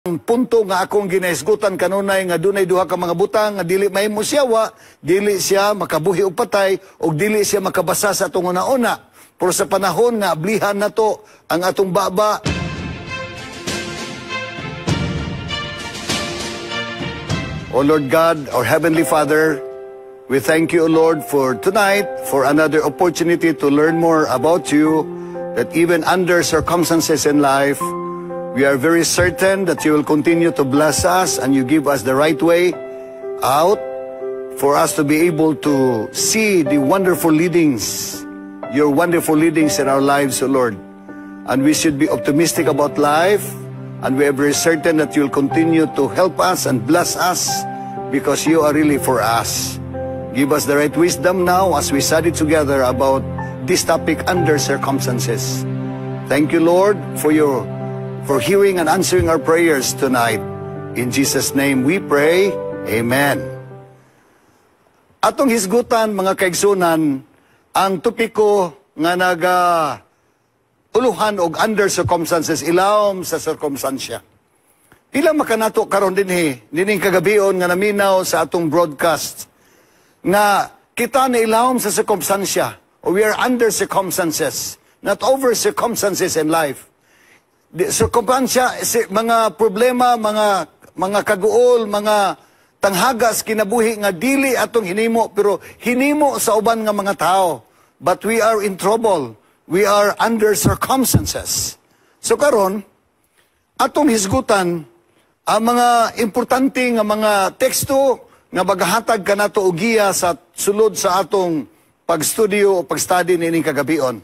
Punto nga akong ginahisgutan kanunay nga dunay duha ka mga butang nga dili mahimo sa yawa: dili siya makabuhi og patay ug dili siya makabasa sa atong una-una. Pero sa panahon nga ablihan nato ang atong baba, O Lord God, our Heavenly Father, we thank you, O Lord, for tonight, for another opportunity to learn more about you, that even under circumstances in life, we are very certain that you will continue to bless us and you give us the right way out for us to be able to see the wonderful leadings, your wonderful leadings in our lives, O Lord. And we should be optimistic about life, and we are very certain that you'll continue to help us and bless us because you are really for us. Give us the right wisdom now as we study together about this topic, under circumstances. Thank you, Lord, for hearing and answering our prayers tonight. In Jesus' name we pray. Amen. Atong hisgutan, mga kaigsunan, ang topiko nga naga uluhan og under circumstances, ilawom sa sirkumstansya. Pila makanato karon dinhi, nining kagabion nga naminaw sa atong broadcast nga kita na ilawom sa sirkumstansya o we are under circumstances, not over circumstances in life. Sirkumstansya, mga problema, mga kaguol, mga tanghagas kinabuhi nga dili atong hinimo pero hinimo sa uban nga mga tao. But we are in trouble. We are under circumstances. So karon, atong hisgutan ang mga importante nga mga teksto nga magahatag kanato og giya sa sulod sa atong pagstudio o pagstudy niining kagabion.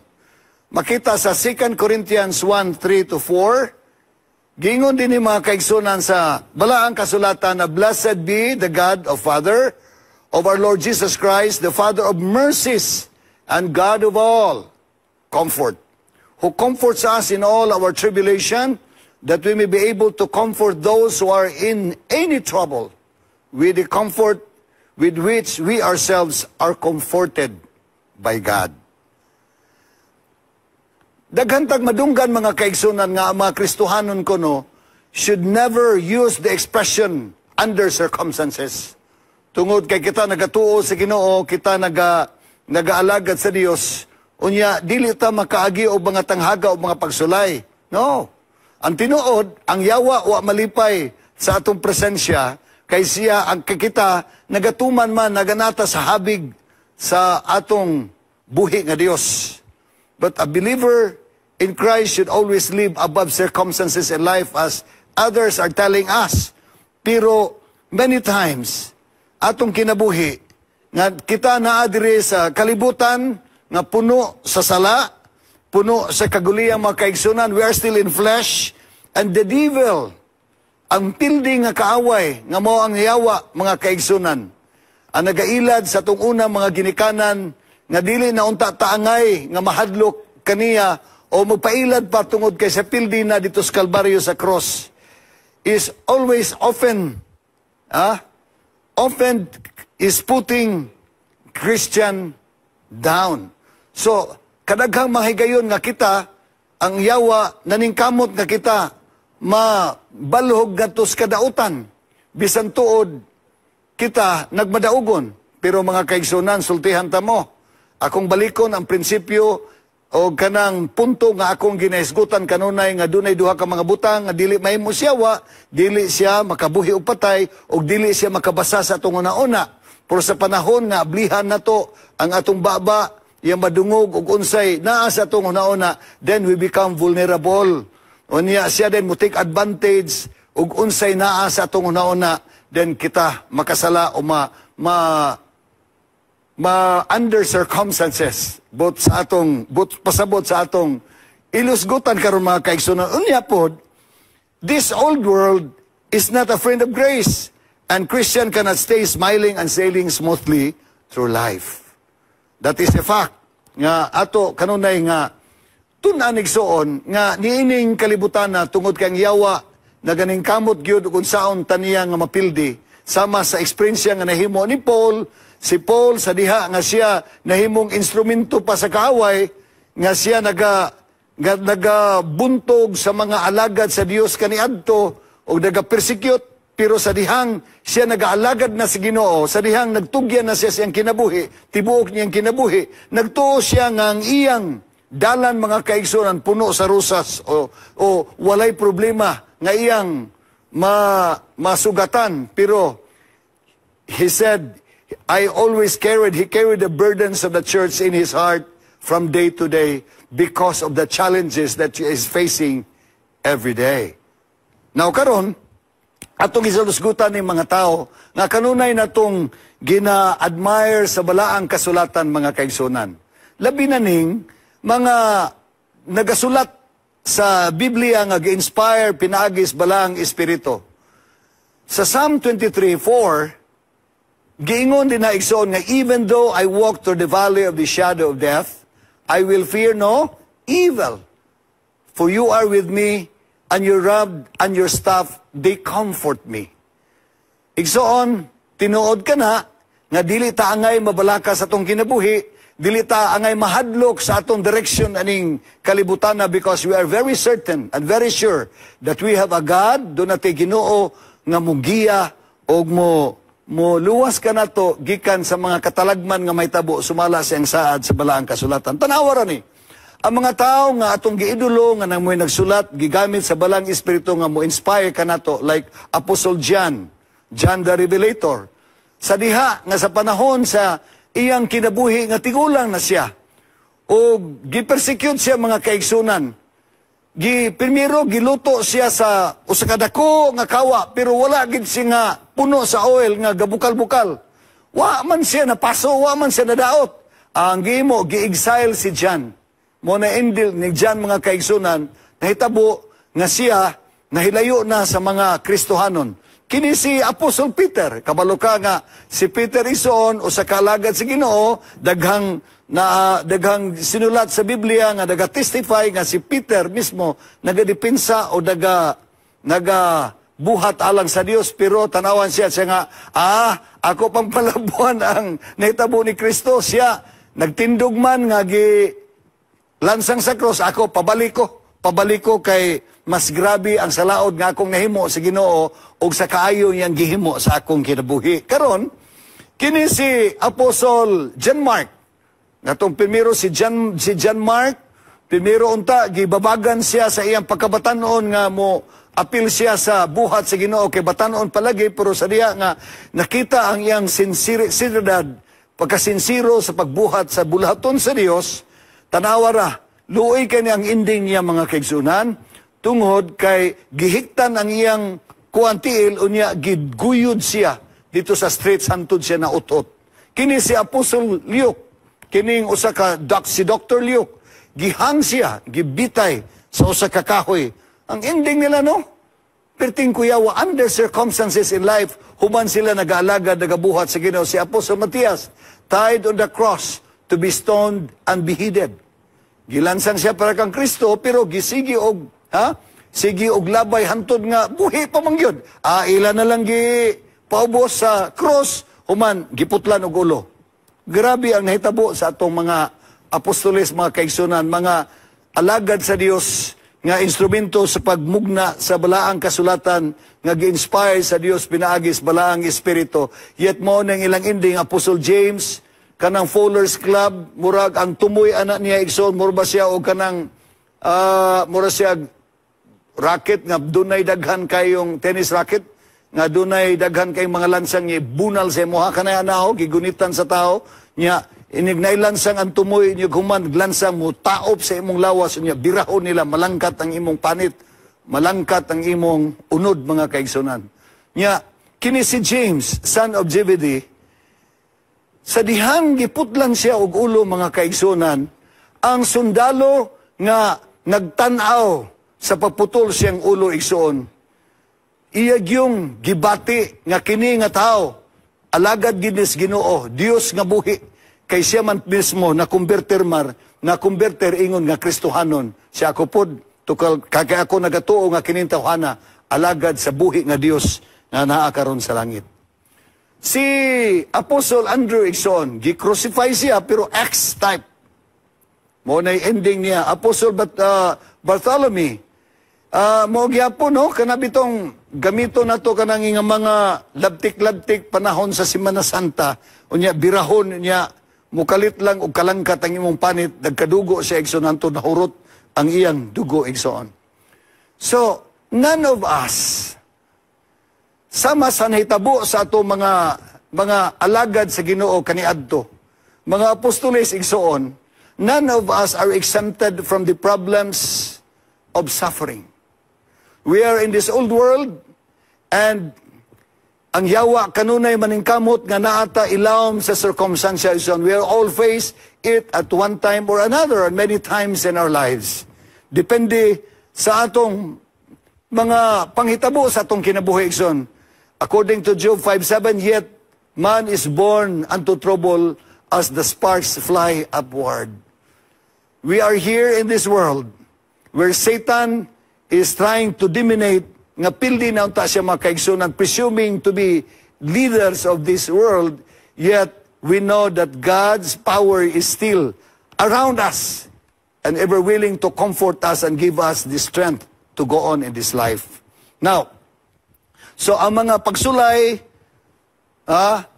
Makita sa 2 Corinthians 1:3 to 4, gingon din ni, mga kaigsunan, sa balaang kasulatan na "Blessed be the God of Father of our Lord Jesus Christ, the Father of mercies and God of all comfort, who comforts us in all our tribulation, that we may be able to comfort those who are in any trouble with the comfort with which we ourselves are comforted by God." Daghan tag madunggan, mga kaigsunan, nga ang mga Kristohanon kuno should never use the expression "under circumstances." Tungod kay kita nagatuo sa Ginoo, kita nagaalagad sa Dios, unya dili ta makaagi og mga tanghaga o mga pagsulay. No. Ang tinuod, ang yawa wa malipay sa atong presensya kay siya ang kita nagatuman man naganata sa habig sa atong buhi nga Dios. But a believer in Christ should always live above circumstances in life as others are telling us. Pero many times, atong kinabuhi, nga kita naa diri sa kalibutan nga puno sa sala, puno sa kaguliyang, mga kaigsunan, we are still in flesh, and the devil, ang pildi nga kaaway, nga mao ang yawa, mga kaigsunan, ang nagailad sa atong unang mga ginikanan, nga dili na unta taangay nga mahadlok kaniya o magpailad pa tungod kay sa pildi na dito sa Kalbaryo sa cross, is always often is putting Christian down. So, kadaghang mga higayon nga kita, ang yawa naningkamot nga kita mabalhog ngadto sa kadautan bisan tuod kita nagmadaugon. Pero, mga kaigsunan, sultihan ta mo. Akong balikon ang prinsipyo o kanang punto nga akong ginahisgutan kanunay nga dunay duha ka mga butang nga dili mahimo sa yawa: dili siya makabuhi og patay ug dili siya makabasa sa atong una-una. Pero sa panahon nga ablihan nato ang atong baba, yang madungog og unsay naa sa atong una-una, then we become vulnerable. Unya siya then mo take advantage og unsay naa sa atong una-una, then kita makasala o ma ma ma under circumstances but sa atong but pasabot sa atong ilusgutan karon, mga kaigsunan. Unya pod, this old world is not a friend of grace and Christian cannot stay smiling and sailing smoothly through life. That is a fact nga ato kanunay nga tun-an, igsuon, nga niining kalibutan na tungod kang yawa naganing kamot gyud kung saon taniya nga mapildi, sama sa eksperyensya nga nahimo ni Paul. Si Paul, sa diha nga siya nahimong instrumento pa sa kaaway, nga siya nagabuntog sa mga alagad sa Dios kaniadto. o naga-persecute, pero sa dihang siya nagaalagad na sa Ginoo, sa dihang nagtugyan na siya siyang kinabuhi, tibuok niyang kinabuhi, nagtuo siya nga ang iyang dalan, mga kaigsunan, puno sa rosas o walay problema nga iyang masugatan. Pero he said, I always carried, he carried the burdens of the church in his heart from day to day because of the challenges that he is facing every day. Now karon, atong gisalusgutan ni mga tao nga kanunay natong gina-admire sa balaang kasulatan, mga kaigsunan. Labi na ning mga nagasulat sa Biblia nga gi-inspire pinaagi sa balaang espiritu. Sa Psalm 23:4, giingon din na, igsoon, nga "Even though I walk through the valley of the shadow of death, I will fear no evil. For you are with me, and your rod and your staff, they comfort me." Igsoon, tinuod ka na, nga dili ta angay mabalaka sa atong kinabuhi, dili ta angay mahadlok sa atong direction aning kalibutan na because we are very certain and very sure that we have a God, duna tay Ginoo nga mugiya og mo luwas ka nato gikan sa mga katalagman nga mahitabo sumala sa iyang saad sa balaang kasulatan. Tanawa ra ni. Ang mga tao nga atong giidolo nga nang mo'y nagsulat gigamit sa balaang espiritu nga mo inspire kanato, like Apostle John, John the Revelator. Sa diha nga sa panahon sa iyang kinabuhi nga tigulang na siya o gipersecute siya, mga kaigsunan. Gi primero giluto siya sa usa ka dako nga kawa, pero wala gid siya nga puno sa oil nga gabukal-bukal. Wa man siya napaso, wa man siya nadaot. Ang gihimo, gi-exile si John. Mo na ending ni John, mga kaigsunan, nahitabo nga siya nahilayo na sa mga Kristohanon. Kini si Apostle Peter, kabalo ka nga si Peter, igsoon, usa ka alagad sa Ginoo, daghang sinulat sa Biblia nga naga-testify nga si Peter mismo nagadepensa o naga buhat alang sa Dios, pero tanawan siya siya nga, "Ah, ako pang palabuan ang nahitabo ni Kristo. Siya nagtindog man nga gi lansang sa cross, ako pabalik ko kay mas grabe ang salaod nga akong nahimo sa Ginoo ug sa kaayo niyang gihimo sa akong kinabuhi." Karon, kini si Apostle John Mark. Natong primero si John Mark, primero unta gibabagan siya sa iyang pagkabatanon nga mo apil siya sa buhat sa Ginoo kay batanon palagi, pero sa diha nga nakita ang iyang sinseridad, pagkasinsiro sa pagbuhat sa buluhaton sa Dios, tanawa ra, luoy kay ang ending niya, mga kaigsunan, tungod kay gihiktan ang iyang kuan tiil, unya giguyod siya dito sa streets hantod siya na utot. Kini si Apostle Luke, kining usa ka si Dr. Luke, gihang siya, gibitay sa usa ka kahoy. Ang ending nila, no? Perting kuyawa under circumstances in life, human sila nag-aalagad, nagabuhat sa Ginoo. Si Apostle Matias, tied on the cross to be stoned and beheaded. Gilansang siya para kang Kristo, pero gisigi og, ha? Sige og labay hantod nga buhi pa man gyud. Ah, ila na lang gi paubos sa cross, human giputlan og ulo. Grabe ang nahitabo sa atong mga apostoles, mga kaigsunan, mga alagad sa Dios nga instrumento sa pagmugna sa balaang kasulatan nga gi-inspire sa Dios pinaagi sa balaang espiritu. Yet mao nang ilang ending. Apostle James, kanang Followers Club, murag ang tumoy ana niya, igsoon, mura ba siya og kanang mura siya racket nga dunay daghan kayong tennis racket nga dunay daghan kayong mga lansang niya bunal sa imuha kanay ana gigunitan sa tao niya. Inig nailansang ang tumoy niya, human lansang mo taop sa imong lawas niya, birahon nila, malangkat ang imong panit, malangkat ang imong unod, mga kaigsunan. Niya kini si James, son of Zebedee, sa dihang giputlan siya og ulo, mga kaigsunan, ang sundalo nga nagtan-aw sa pagputol siyang ulo, igsoon, iya yung gibati nga kini nga tao alagad gid nis Ginoo Dios nga buhi, kay siya man mismo na converter mar na converter ingon nga Kristohanon siya. "Ako pod tukal kay ako nagatuo nga kining tawhana alagad sa buhi nga Dios nga naa karon sa langit." Si Apostle Andrew, igsoon, gi-crucify siya pero X type. Mo na ending niya. Apostle Bartholomew, Mao gyapon, no, kana bitong gamito nato kanang nga mga labtik-labtik panahon sa Semana Santa, unya birahon, unya mukalit lang og kalangkat ang imong panit, nagkadugo siya, igsoon, hantod nahurot ang iyang dugo, igsoon. So, none of us, sama sa nahitabo sa ato mga alagad sa Ginoo kaniadto, mga apostoles, igsoon, none of us are exempted from the problems of suffering. We are in this old world and ang yawa kanunay maningkamot nga naa ta ilawom sa circumstances. We are all face it at one time or another and many times in our lives. Depende sa atong mga panghitabo sa atong kinabuhi, igsoon. According to Job 5:7, "Yet man is born unto trouble as the sparks fly upward." We are here in this world where Satan is trying to dominate, nga pildi na unta siya, mga kaigsunan, presuming to be leaders of this world, yet we know that God's power is still around us and ever willing to comfort us and give us the strength to go on in this life. Now, so ang mga pagsulay,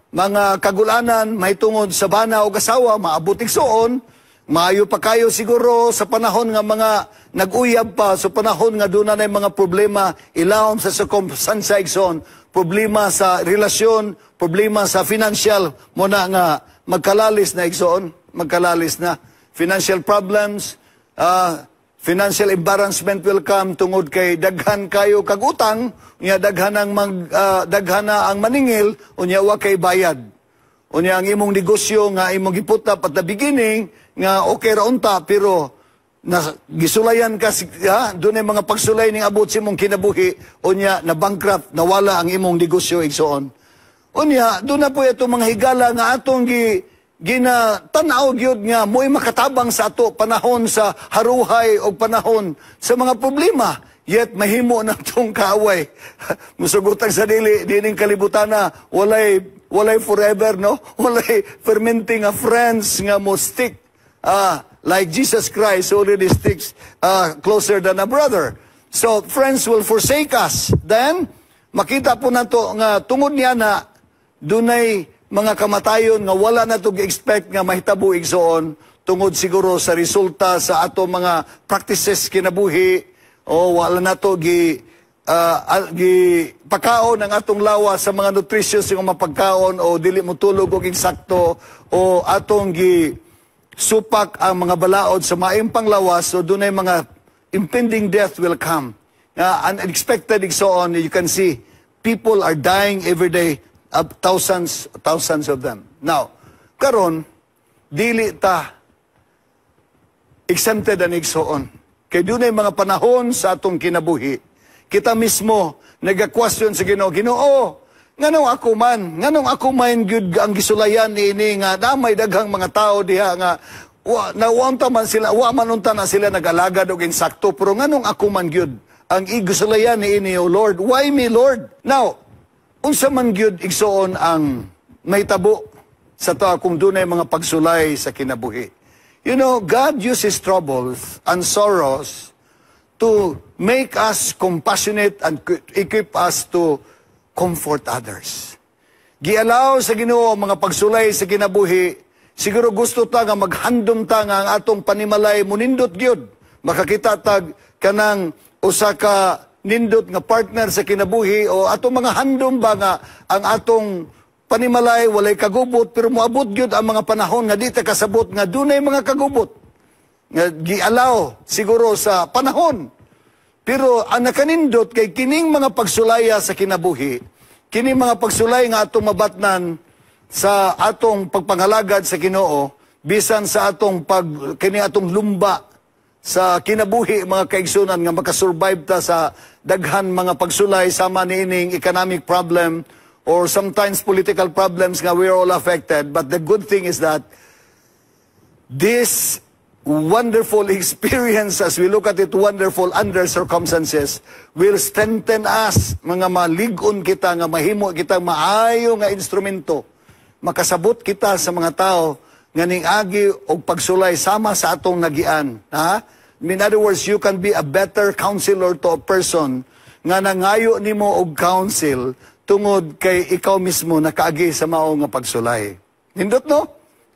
mga kagulanan, mahitungod sa bana o asawa, maabot, igsoon, maayo pa kayo siguro sa panahon nga mga nag-uyab pa, sa panahon nga doon na mga problema, ilawom sa circumstance, igsoon, problema sa relasyon, problema sa financial, mao na nga magkalalis na, igsoon, magkalalis na. Financial problems, financial embarrassment will come tungod kay daghan kayo kag utang, unya daghan na ang maningil, unya wa kay bayad. Unya ang imong negosyo nga imong gi-put up at the beginning nga okay ra unta, pero na gisulayan ka ha, dunay mga pagsulay ning abot sa imong kinabuhi, unya na bankrupt, nawala ang imong negosyo, igsoon. Unya doon na po ito mga higala nga atong ginatanaw gyud nga mo'y makatabang sa ato panahon sa haruhay o panahon sa mga problema, yet mahimo na tong kaaway. Musugot sa dili dining kalibutan na walay forever, no, walay permanente nga friends nga mo stick like Jesus Christ already sticks closer than a brother. So friends will forsake us. Then makita po nato nga tungod niya na dunay mga kamatayon nga wala na to expect nga mahitabo, igsoon, tungod siguro sa resulta sa ato mga practices kinabuhi o wala na to gi pakaon ang atong lawas sa mga nutritious nga mapagkaon o dili mo tulog og insakto o atong gi supak ang mga balaod sa maayong panglawas. So dunay mga impending death will come unexpected, igsoon. You can see people are dying every day, thousands, thousands of them. Now, karon dili ta exempted ang, igsoon, kay dunay mga panahon sa atong kinabuhi kita mismo nega-question sa Ginoo, "Ginoo, nganong ako man? Nganong ako man gyud ang gisulayan niini nga namay daghang mga tao diha nga wa na unta man sila, wa man unta na sila nag-alagad og insakto, pero nganong ako man gyud ang gisulayan niini, O Lord? Why me, Lord?" Now, unsa man gyud, igsoon, ang mahitabo sa tao kung dunay mga pagsulay sa kinabuhi? God uses troubles and sorrows to make us compassionate and equip us to comfort others. Gialaw sa Ginoo ang mga pagsulay sa kinabuhi. Siguro gusto ta nga maghandom ta nga ang atong panimalay munindot gyud. Makakita tag kanang usa ka nindot nga partner sa kinabuhi o atong mga handom ba nga ang atong panimalay walay kagubot, pero moabot gyud ang mga panahon nga di ta kasabot nga dunay mga kagubot nga gialaw siguro sa panahon. Pero ang nakanindot kay kining mga pagsulaya sa kinabuhi, kining mga pagsulay nga atong mabatnan sa atong pagpangalagad sa Ginoo, bisan sa atong pag kini atong lumba sa kinabuhi, mga kaigsunan, nga makasurvive ta sa daghan mga pagsulay sama niining economic problem or sometimes political problems nga we are all affected. But the good thing is that this wonderful experience, as we look at it, wonderful under circumstances, will strengthen us, mga malig-on kita nga mahimo kita maayo nga instrumento, makasabot kita sa mga tao nga ning agi og pagsulay sama sa atong nagian, ha. In other words, you can be a better counselor to a person nga nangayo nimo og counsel tungod kay ikaw mismo nakaagi sa mao nga pagsulay. Nindot, no?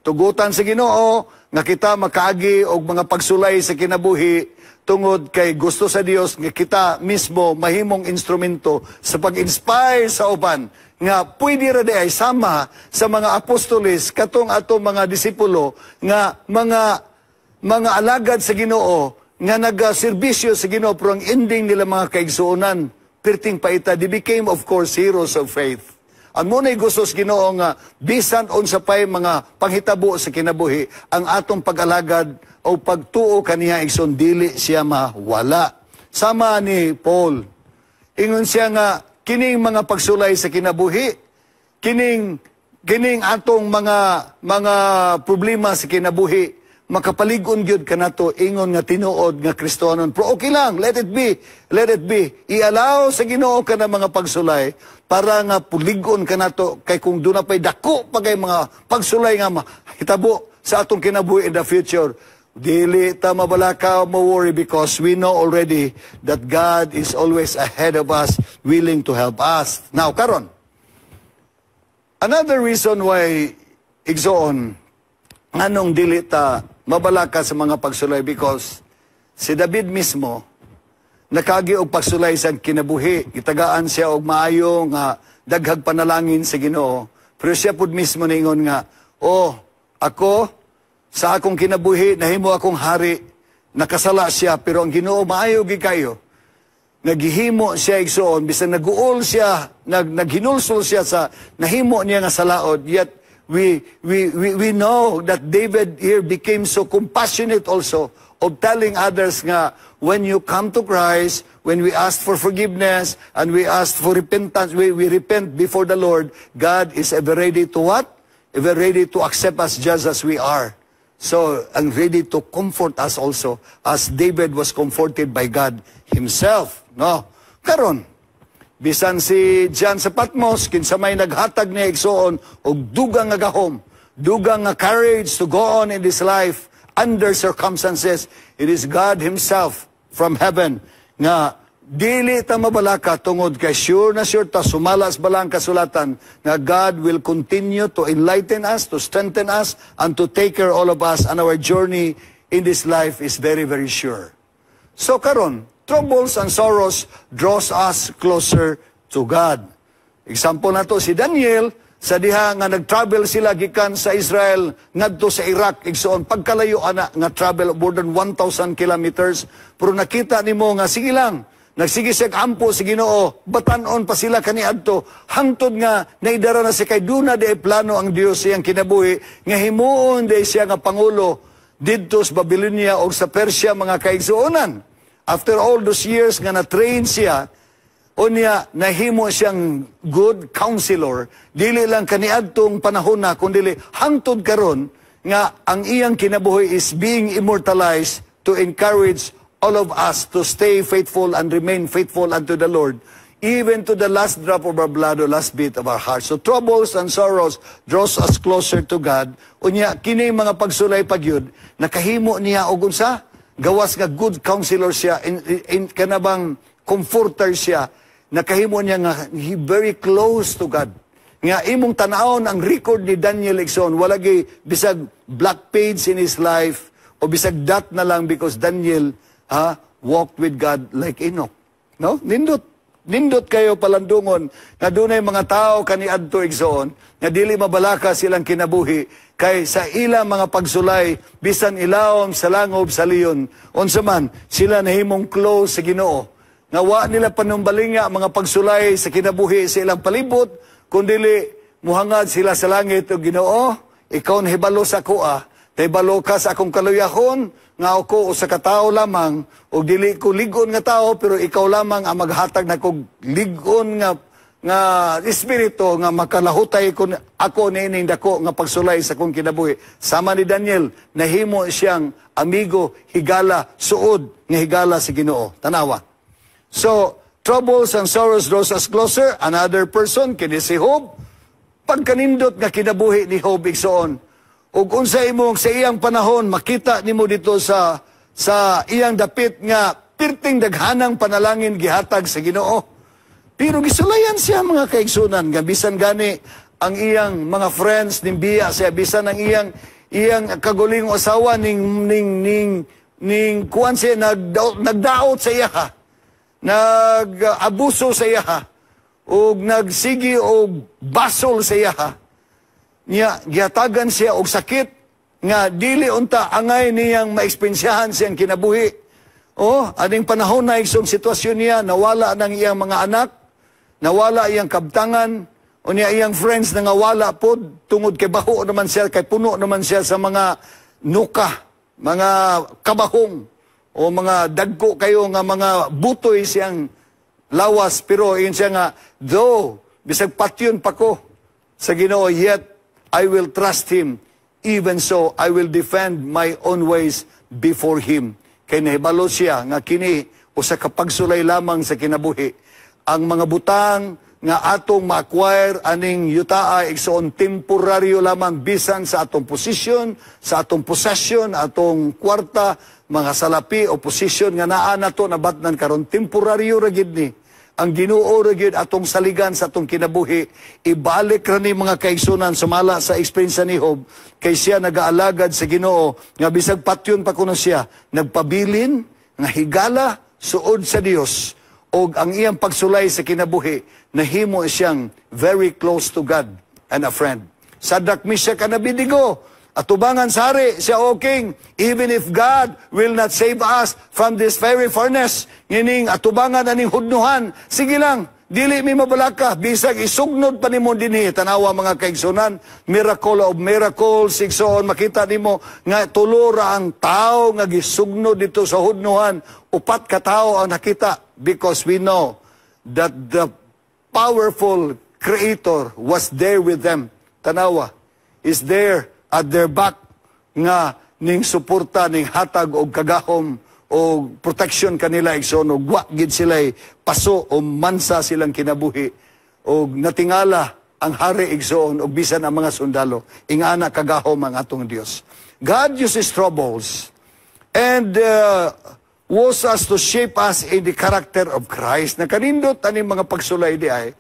Tugutan sa Ginoo nga kita makaagi og mga pagsulay sa kinabuhi tungod kay gusto sa Dios nga kita mismo mahimong instrumento sa pag-inspire sa uban nga pwede ra diay sama sa mga apostoles, katong ato mga disipulo nga mga alagad sa Ginoo nga nagaserbisyo sa Ginoo, pero ang ending nila, mga kaigsuonan, perting paita. They became, of course, heroes of faith. Ang muna'y gusto sa Ginoo nga bisan unsa pay mga panghitabo sa kinabuhi, ang atong pag-alagad o pagtuo kaniya, igsoon, dili siya mawala. Sama ni Paul, ingon siya nga kining mga pagsulay sa kinabuhi, kining kining atong mga problema sa kinabuhi, makapalig-on gyud kanato ingon nga tinuod nga Kristohanon. Pero okay lang, let it be. Let it be. I-allow sa Ginoo ka na mga pagsulay para nga pulig-on kanato, kay kung duna pay dako pa kay mga pagsulay nga mahitabo sa atong kinabuhi in the future, dili ta mabalaka, mo worry, because we know already that God is always ahead of us, willing to help us. Now, karon, another reason why, igsoon, nganong dili ta mabalaka sa mga pagsulay, because si David mismo nakaagi og pagsulay sa kinabuhi. Gitagaan siya og maayo nga daghag panalangin sa Ginoo. Pero siya pud mismo ningon nga, "Oh, ako sa akong kinabuhi nahimo akong hari." Nakasala siya, pero ang Ginoo maayo gyud kayo. Nagihimo siya, igsoon, bisan naguol siya, naghinulsol siya sa nahimo niya nga salaod, yet we know that David here became so compassionate also of telling others nga when you come to Christ, when we ask for forgiveness and we ask for repentance, we repent before the Lord, God is ever ready to what? Ever ready to accept us just as we are. So, and ready to comfort us also, as David was comforted by God himself. No? Karon, bisan si John sa Patmos, kinsa may naghatag niya, igsoon, og dugang nga gahom, dugang nga courage to go on in this life under circumstances, it is God himself from heaven nga dili ta mabalaka tungod kay sure na sure ta, sumala sa Balaang Kasulatan, nga God will continue to enlighten us, to strengthen us, and to take care all of us, and our journey in this life is very, very sure. So karon, troubles and sorrows draws us closer to God. Example na to si Daniel, sa diha nga nag-travel sila gikan sa Israel ngadto sa Iraq, igsoon, pagkalayo ana nga travel, more than 1,000 kilometers, pero nakita nimo nga sige lang, nagsige siya ampo sa Ginoo, batan-on pa sila kaniadto hangtod nga naidara na si kay duna di plano ang Dios siyang kinabuhi nga himuon di siya nga pangulo didto sa Babylonia o sa Persia, mga kaigsuonan. After all those years nga na-train siya, unya nahimo siyang good counselor, dili lang kaniadtong panahon na, kundi hangtod karon nga ang iyang kinabuhi is being immortalized to encourage all of us to stay faithful and remain faithful unto the Lord even to the last drop of our blood or last beat of our heart. So troubles and sorrows draws us closer to God. Unya kini mga pagsulay pagyud nakahimo niya og unsa? Gawas nga good counselor siya in kanabang comforter siya, nakahimo niya nga he very close to God. Nga imong tanawon ang record ni Daniel, igsoon, wala gyud bisag black page in his life o bisag dot na lang, because Daniel ha, walked with God like Enoch. No? Nindot. Nindot kayo palandungon nga dunay mga tao kaniadto, igsoon, nga dili mabalaka silang kinabuhi kay sa ilang mga pagsulay, bisan ilawom sa langob sa leon, unsa man sila nahimong close sa Ginoo nga wa nila panumbalinga mga pagsulay sa kinabuhi sa ilang palibot, kundili muhangad sila sa langit o "Ginoo, ikaw nahibalo sa akoa, nahibalo ka sa akong kaluyahon nga ako usa ka tawo lamang ug dili ko lig-on nga tao, pero ikaw lamang ang maghatag nako lig-on nga espiritu nga makalahutay ko ako niining dako nga pagsulay sa akong kinabuhi." Sama ni Daniel, nahimo siyang amigo, higala, suod nga higala sa Ginoo. Tanawa. So, troubles and sorrows draws us closer. Another person, kini si Job. Pagkanindot nga kinabuhi ni Job, igsoon. Ug unsa imong sa iyang panahon, makita nimo dito sa Sa iyang dapit nga pirting daghanang panalangin gihatag sa Ginoo. Pero gisulayan siya, mga kaigsunan, nga bisan gani ang iyang mga friends nimbiya siya, bisan ang iyang iyang kaguling asawa ning kuan siya, nagdaot sa iya, nag-abuso sa iya, ug nagsigi og basol sa iya. Niya gihatagan siya og sakit nga dili unta angay niyang maekspensyahan siyang kinabuhi. Oh, aning panahon na, igsoon, sitwasyon niya, nawala ng iyang mga anak, nawala iyang kabtangan, unya iyang friends nangawala pod tungod kay baho naman siya, kay puno naman siya sa mga nuka, mga kabahong o mga dagko kayo nga mga butoy siyang lawas. Pero yun siya nga, "Though bisag patyon pa ko sa Ginoo, yet I will trust Him. Even so, I will defend my own ways before Him." Kay nahibalo siya nga kini usa ka pagsulay lamang sa kinabuhi. Ang mga butang nga atong ma-acquire aning yutaa, igsoon, temporaryo lamang, bisan sa atong posisyon, sa atong possession, atong kwarta, mga salapi o posisyon nga naa nato nabatnan karon, temporaryo ra gid ni. Ang Ginoo ra gyud atong saligan sa atong kinabuhi. Ibalik ra ni, mga kaigsunan, sumala sa experience ni Job, kay siya nagaalagad sa Ginoo nga bisag patyon pa kuno siya, nagpabilin nga higala suod sa Dios, og ang iyang pagsulay sa kinabuhi nahimo siyang very close to God and a friend. Sadrach, Meshach, and Abednego, atubangan sa hari siya, "O king, even if God will not save us from this fiery furnace," ngining atubangan aning hudnuhan, "sige lang, dili mi mabalaka, bisag isugnod pa nimo dinhi." Tanawa, mga kaigsunan, miracle of miracles, igsoon, makita nimo nga tulo ra ang tao nga gisugnod dito sa hudnuhan. Upat ka tao ang nakita because we know that the powerful Creator was there with them. Tanawa, is there at their back nga ning suporta, ning hatag og kagahom o protection kanila, igsoon, og wa gid sila paso o mansa silang kinabuhi, og natingala ang hari, igsoon, og bisan ang mga sundalo. Ingana kagahom ang atong Dios. God uses troubles and was us to shape us in the character of Christ. Nakanindot ani mga pagsulay di ay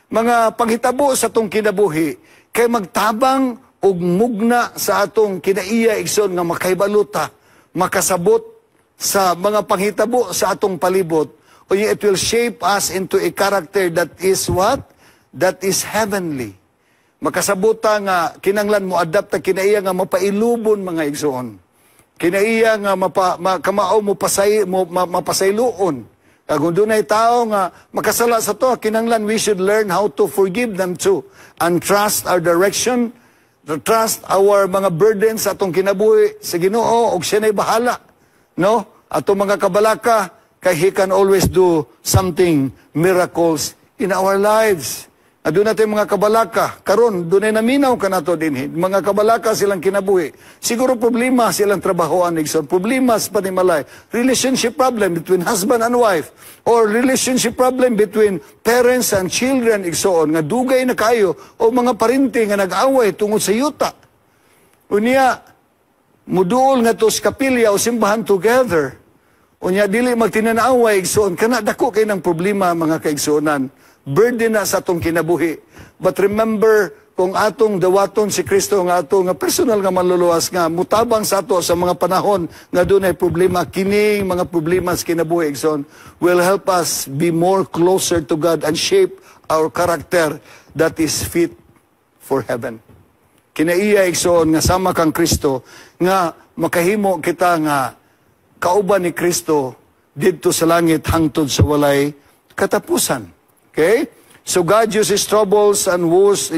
mga panghitabo sa atong kinabuhi kay magtabang og mugna sa atong kinaiya, igsoon, nga makahibalo ta, makasabot sa mga panghitabo sa atong palibot, o it will shape us into a character that is what? That is heavenly. Makasabot ta nga kinanglan mo adapt ta kinaiya nga mapailubon, mga igsoon. Kinaiya nga kamao mo pasay mo mapasayloon. Kung dunay tao nga makasala sa ato, kinanglan we should learn how to forgive them too and trust our direction, to trust our mga burdens sa atong kinabuhi sa Ginoo og siya na'y bahala. No? Atong mga kabalaka, kay He can always do something miracles in our lives. Aduna natin mga kabalaka, karon dunay naminaw kanato dinhi. Mga kabalaka silang kinabuhi. Siguro problema silang trabahoan, igsoon, problema sa panimalay, relationship problem between husband and wife, or relationship problem between parents and children, igsoon, nga dugay na kayo, o mga parente nga nag-away tungod sa yuta. Unya, muduol nga to sa kapilya o simbahan together. Unya dili magtinanaway, igsoon, kana dako kay ng problema, mga kaigsuonan. Burden na sa atong kinabuhi. But remember, kung atong dawaton si Kristo nga ato nga personal nga manluluwas nga mutabang sa ato sa mga panahon nga dunay problema, kining mga problema sa kinabuhi, igsoon, will help us be more closer to God and shape our character that is fit for heaven. Kinaiya, igsoon, nga sama kang Kristo nga makahimo kita nga kauban ni Kristo didto sa langit hangtod sa walay katapusan. Okay? So God uses troubles and woes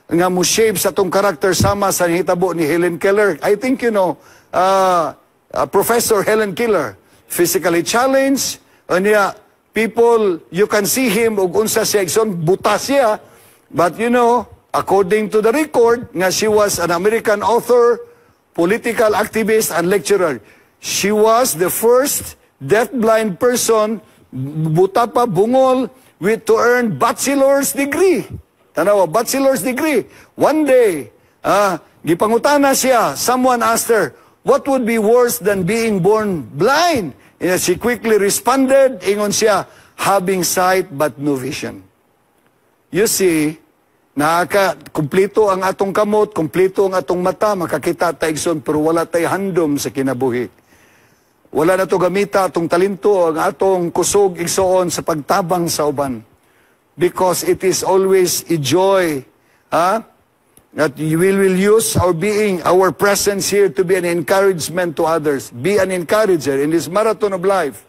nga mo shape sa atong character sama sa nahitabo ni Helen Keller. I think you know Professor Helen Keller, physically challenged, unya people, you can see him ug unsa siya, igsoon, buta siya. But according to the record nga she was an American author, political activist and lecturer. She was the first deafblind person, buta pa, bungol, with to earn bachelor's degree. Tanawa, bachelor's degree. One day, gipangutana siya, someone asked her, "What would be worse than being born blind?" And she quickly responded, ingon siya, "Having sight but no vision." You see, naka kumpleto ang atong kamot, kumpleto ang atong mata, makakita ta, igsoon, pero wala tay handom sa kinabuhi. Wala nato gamita atong talento, ang atong kusog, igsoon, sa pagtabang sa uban. Because it is always a joy, ha? That we will use our being, our presence here to be an encouragement to others. Be an encourager in this marathon of life.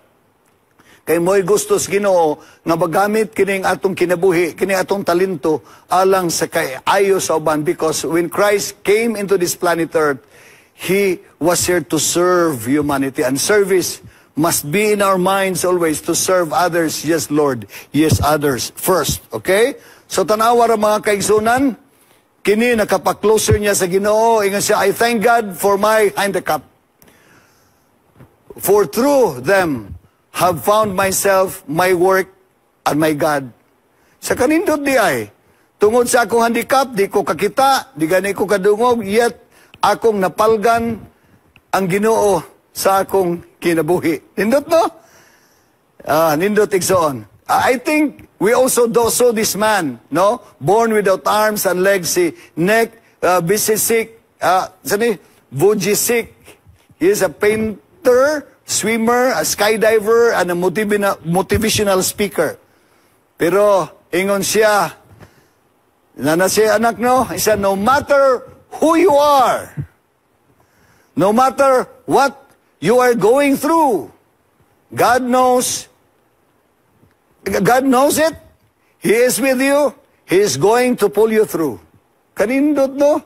Kay mo'y gusto sa Ginoo nga magamit kining atong kinabuhi, kining atong talento alang sa kaayo sa uban, because when Christ came into this planet Earth, He was here to serve humanity, and service must be in our minds always, to serve others. Yes, Lord. Yes, others first. Okay? So tanawa ra, mga kaigsunan, kini nakapa-closer niya sa Ginoo. Ingon siya, "I thank God for my handicap. For through them have found myself, my work, and my God." Sa kanindot di ay, tungod sa akong handicap, di ko kakita, di gani ko kadungog, yet akong napalgan ang Ginoo sa akong kinabuhi. Nindot, no? Ah, nindot, igsoon. I think we also saw this man, no? Born without arms and legs, si Nick Vujicic, sani? Vujicic. He is a painter, swimmer, a skydiver, and a motivational speaker. Pero, ingon siya, na siya anak, no? He said, "No matter who you are, no matter what you are going through, God knows. God knows it. He is with you. He is going to pull you through." Kanindot, no?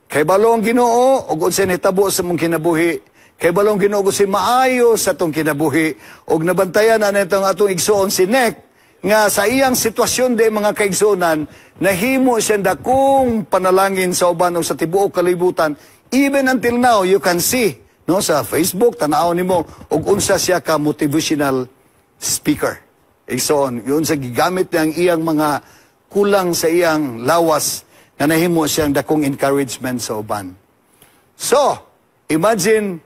Kay balo ang Ginoo ug unsay nahitabo sa mong kinabuhi. Kay balo ang Ginoo si maayo sa atong kinabuhi. Ug nabantayan na nitong atong igsoon si Nick nga sa iyang sitwasyon de, mga kaigsuonan, nahimo siya dakong panalangin sa uban o sa tibuok kalibutan. Even until now, you can see, no, sa Facebook, tanaw nimo og unsa siya ka motivational speaker. Igsoon, yun sa gigamit niya ang iyang mga kulang sa iyang lawas nga nahimo siyang dakong encouragement sa uban. So, imagine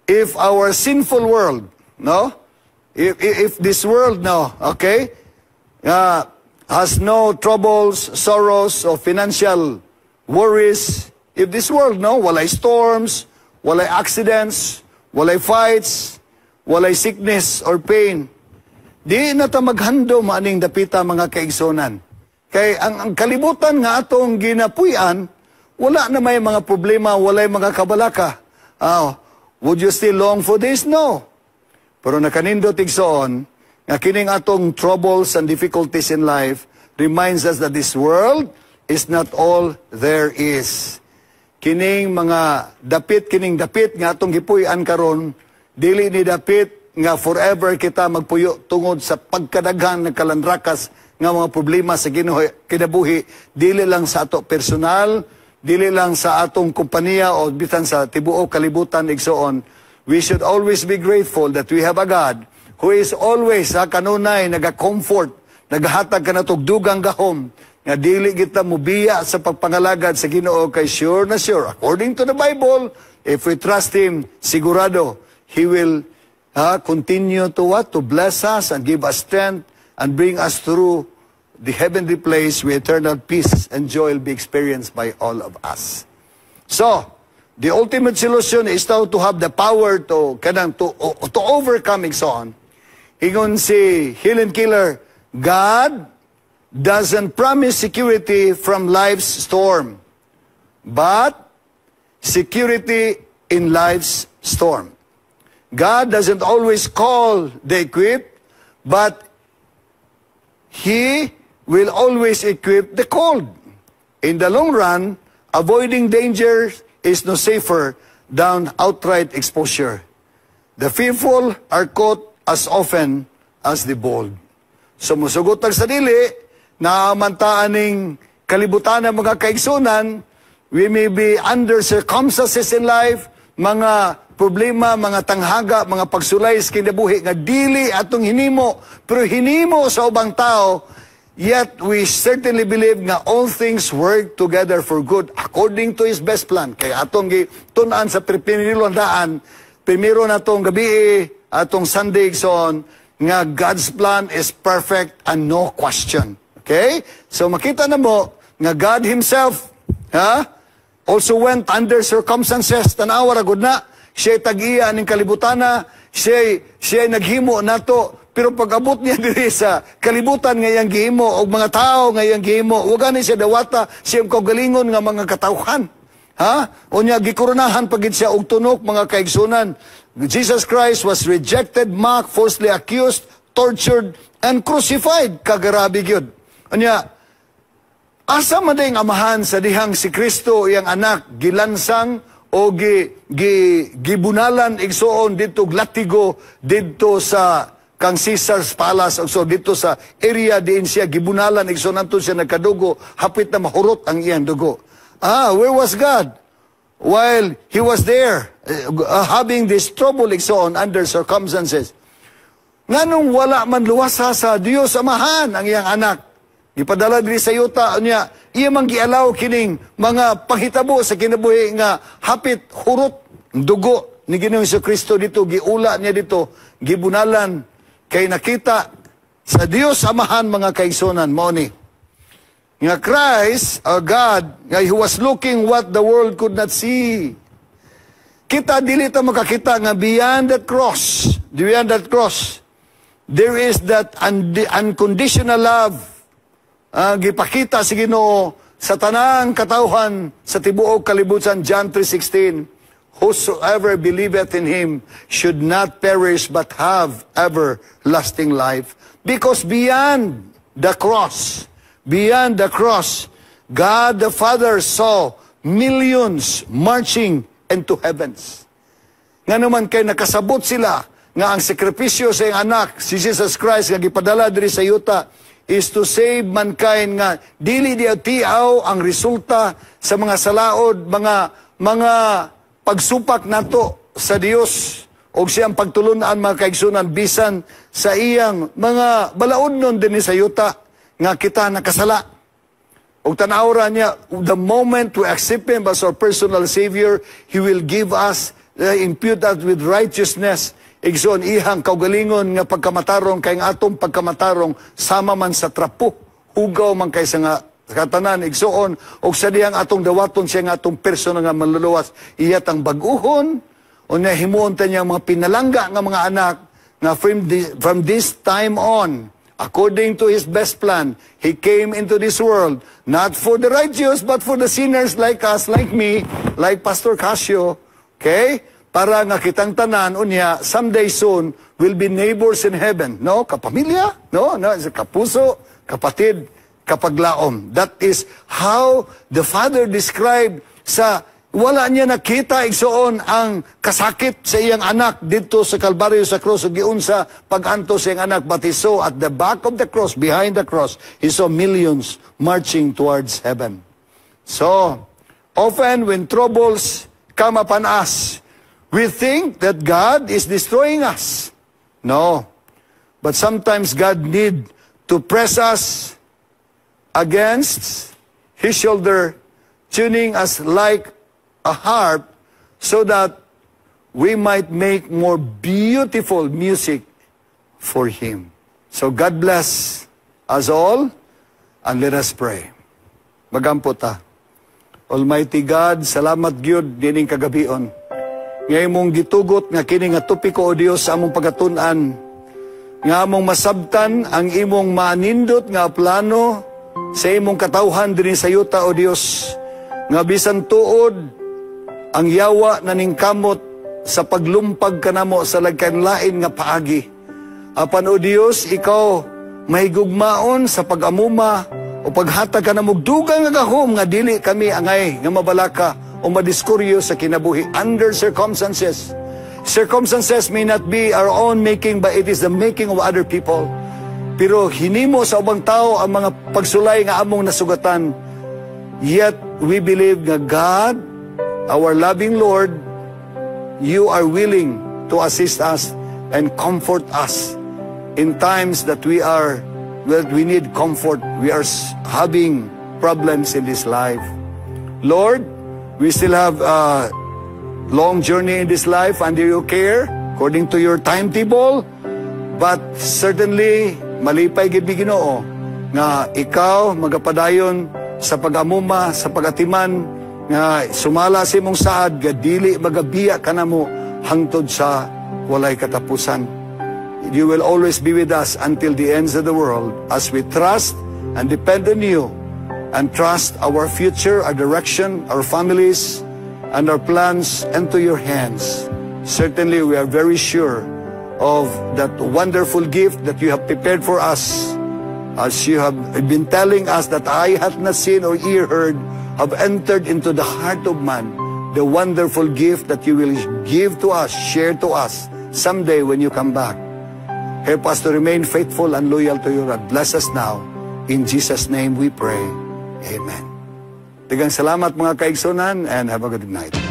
if our sinful world, no? If this world now, okay, has no troubles, sorrows, or financial worries, if this world, no, walay storms, walay accidents, walay fights, walay sickness or pain, di na ta maghandom aning dapita, mga kaigsunan. Kay ang kalibutan nga atong ginapuy-an, wala na may mga problema, walay mga kabalaka. Ah, would you still long for this? No. Pero nakanindot, igsoon, nga kining atong troubles and difficulties in life reminds us that this world is not all there is. Kining mga dapit, kining dapit nga atong gipuy-an karon, dili ni dapit nga forever kita magpuyo tungod sa pagkadaghan ng kalandrakas nga mga problema sa Ginoo kinabuhi, dili lang sa ato personal, dili lang sa atong kompanya o bisan sa tibuok kalibutan, igsoon. We should always be grateful that we have a God who is always sa kanunay naga-comfort, nagahatag kanatog dugang gahom nga dili kita mubiya sa pagpangalagad sa Ginoo, kay sure na sure, according to the Bible, if we trust Him, sigurado He will continue to what? To bless us and give us strength and bring us through the heavenly place where eternal peace and joy will be experienced by all of us. So, the ultimate solution is now to have the power to kanang to overcome and so on. Ingon si Helen Keller, "God doesn't promise security from life's storm, but security in life's storm. God doesn't always call the equipped, but He will always equip the called. In the long run, avoiding danger is no safer than outright exposure. The fearful are caught as often as the bold." So musugot tag sa dili, na mantaan ning kalibutan ng mga kaigsunan, we may be under circumstances in life, mga problema, mga tanghaga, mga pagsulay sa kinabuhi nga dili atong hinimo, pero hinimo sa ubang tao, Yet we certainly believe nga all things work together for good according to His best plan. Kaya atong gitun-an sa primero daan, primero natong gabi, atong Sunday igsoon, nga God's plan is perfect and no question. Okay? So makita namo nga God Himself, ha, also went under circumstances. Tanawa ra gud na, siya tag-iya ning kalibutana, siya naghimo nato, pero pag-abot niya diri sa kalibutan nga iyang gihimo og mga tao nga iyang gihimo, wa gani siya dawata siyang kaugalingon nga mga katawhan. Ha? Unya gikoronahan pa gid siya og tunok, mga kaigsunan. Jesus Christ was rejected, mocked, falsely accused, tortured, and crucified. Kagarabi gyud. Unya, asa man ang Amahan sa dihang si Kristo, iyang anak, gilansang o gibunalan, igsuon, didto latigo didto sa kang Caesar's Palace, so dito sa area diin siya gibunalan, igsoon, nanto siya nagkadugo, hapit na mahurot ang iyang dugo? Ah, where was God while he was there having this trouble, igsoon, under circumstances? Nganong wala man luwasa sa Dios Amahan ang iyang anak? Gipadala diri sa yuta niya, iya man gialaw kining mga panghitabo sa kinabuhi nga hapit hurot dugo ni Ginoong Kristo dito, giula niya dito, gibunalan, kay nakita sa Dios Amahan, mga kaigsunan, mao ni nga Christ, our God, nga He was looking what the world could not see. Kita dili ta makakita nga beyond that cross, there is that unconditional love gipakita sa Ginoo sa tanang katawhan sa tibuok kalibutan. John 3:16, "Whosoever believeth in Him should not perish but have everlasting life." Because beyond the cross, God the Father saw millions marching into heavens. Nga naman kay nakasabot sila nga ang sakripisyo sa iyang anak, si Jesus Christ, nga gipadala diri sa yuta is to save mankind, nga dili di tiaw ang resulta sa mga salaod, mga pagsupak nato sa Dios og siyang pagtulunan, mga kaigsunan, bisan sa iyang mga balaodnon dinhi sa yuta nga kita nakasala. Og tanawra niya, the moment we accept Him as our personal Savior, He will give us, impute us with righteousness. Igsoon, ihang kaugalingon nga pagkamatarong, kay ang atong pagkamatarong sama man sa trapo, hugaw man kay sa nga katanan, igsoon, og sa dihang atong dawaton siya nga atong personal nga manluluwas, iyatang bag-uhon, unya himuon ta niya mga pinalangga nga mga anak nga from this time on, according to His best plan, He came into this world, not for the righteous, but for the sinners like us, like me, like Pastor Casio, okay? Para nga kitang tanan, unya, someday soon, will be neighbors in heaven. No? Kapamilya? No? No? Kapuso, kapatid, kapaglaom. That is how the Father described sa wala niya nakita, igsoon, ang kasakit sa iyang anak dito sa Kalbaryo, sa cross, ug giunsa pag-antos sa iyang anak, but he saw at the back of the cross, behind the cross, he saw millions marching towards heaven. So often when troubles come upon us, we think that God is destroying us. No, but sometimes God need to press us against His shoulder, tuning us like a harp so that we might make more beautiful music for Him. So God bless us all and let us pray. Magampo ta. Almighty God, salamat gyud dining kagabion nga imong gitugot nga kini nga topiko, O Dios, sa among pagatun-an, nga among masabtan ang imong manindot nga plano sa imong katawhan dinhi sa yuta, O Dios, nga bisan tuod ang yawa naningkamot sa paglumpag kanamo sa lagkanlain nga paagi. Apan, O Dios, ikaw mahigugmaon sa pag-amuma o paghatag kanamo og dugang nga gahom nga dili kami angay nga mabalaka o madiskuryo sa kinabuhi under circumstances. Circumstances may not be our own making, but it is the making of other people. Pero hinimo sa ubang tao ang mga pagsulay nga among nasugatan. Yet we believe nga God, our loving Lord, you are willing to assist us and comfort us in times that we are that we need comfort. We are having problems in this life. Lord, we still have a long journey in this life under your care, according to your timetable. But certainly, malipay gid mi, Ginoo, nga ikaw magapadayon sa pag-amuma, sa pagatiman, nga sumala sa imong saad, nga dili magabiya kanamo hangtod sa walay katapusan. You will always be with us until the ends of the world as we trust and depend on you and trust our future, our direction, our families, and our plans into your hands. Certainly, we are very sure of that wonderful gift that you have prepared for us. As you have been telling us that eye hath not seen or ear heard, have entered into the heart of man, the wonderful gift that you will give to us, share to us someday when you come back. Help us to remain faithful and loyal to you, Lord. Bless us now. In Jesus' name we pray. Amen. Daghang salamat, mga kaigsunan, and have a good night.